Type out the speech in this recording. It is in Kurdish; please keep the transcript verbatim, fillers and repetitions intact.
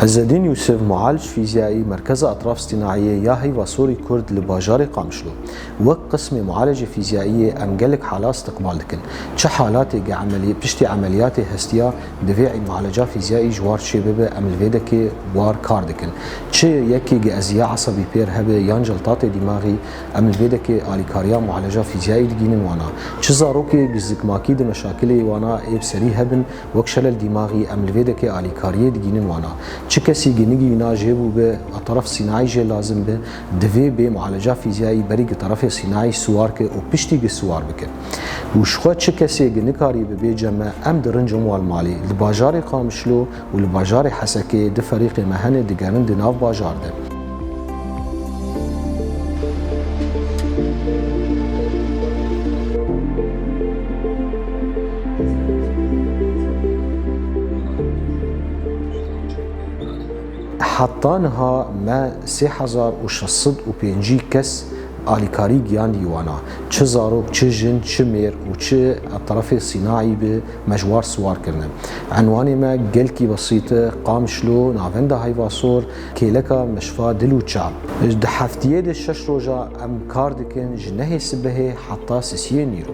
Ezzedîn Yûsif, mualic fîziyayî, Merkeza Etraf Sînaiyê ya Heyva Sorî Kurd li bajarê Qamişlo. Wek qismê mualecê fîziyayiyê em gelek halat istiqbal dikin. Çi halatê ge emelî-, piştî emeliyatê hestiya, divê mualeca fîziyayî ji war çêbibe, em li vê dekê war kar dikin. Çi yekê ge eziya esebî pêr hebe yan celtatê dîmaxî, em li vê dekê alîkariya mualeca fîziyayî digînin wana. Çi zarokê ge zikmakî di meşakilê wana ê bi serî hebin, wek şelel dîmaxî, em li vê dekê alîkariyê digînin wana. Çi kesî ge nigîna jê bûbe, a teref sînayî jê lazim be, divê bê mualeca fîziyayî berî ge terefê sînayî siwar ke û piştî ge siwar bike. Û ji xwe çi kesê ge nikarîbe bê cem me, em dirin cem wan malê. Li bajarê Qamişlo û li bajarê Hesekê du ferîqê me hene digerin di nav bajar de. Heta niha me sê hezar û şeş sed û pêncî kes alîkarî giyandî wana. Çi zarok, çi jin, çi mêr û çi terefê sînayî bi me ji war siwar kirine. Enwanê me gelkî besît e, Qamişlo, navenda Heyvasor, kêleka meşfa dil û çav. Di heftiyê de şeş roja em kar dikin, ji nehê sibehê heta sisiyê nîro.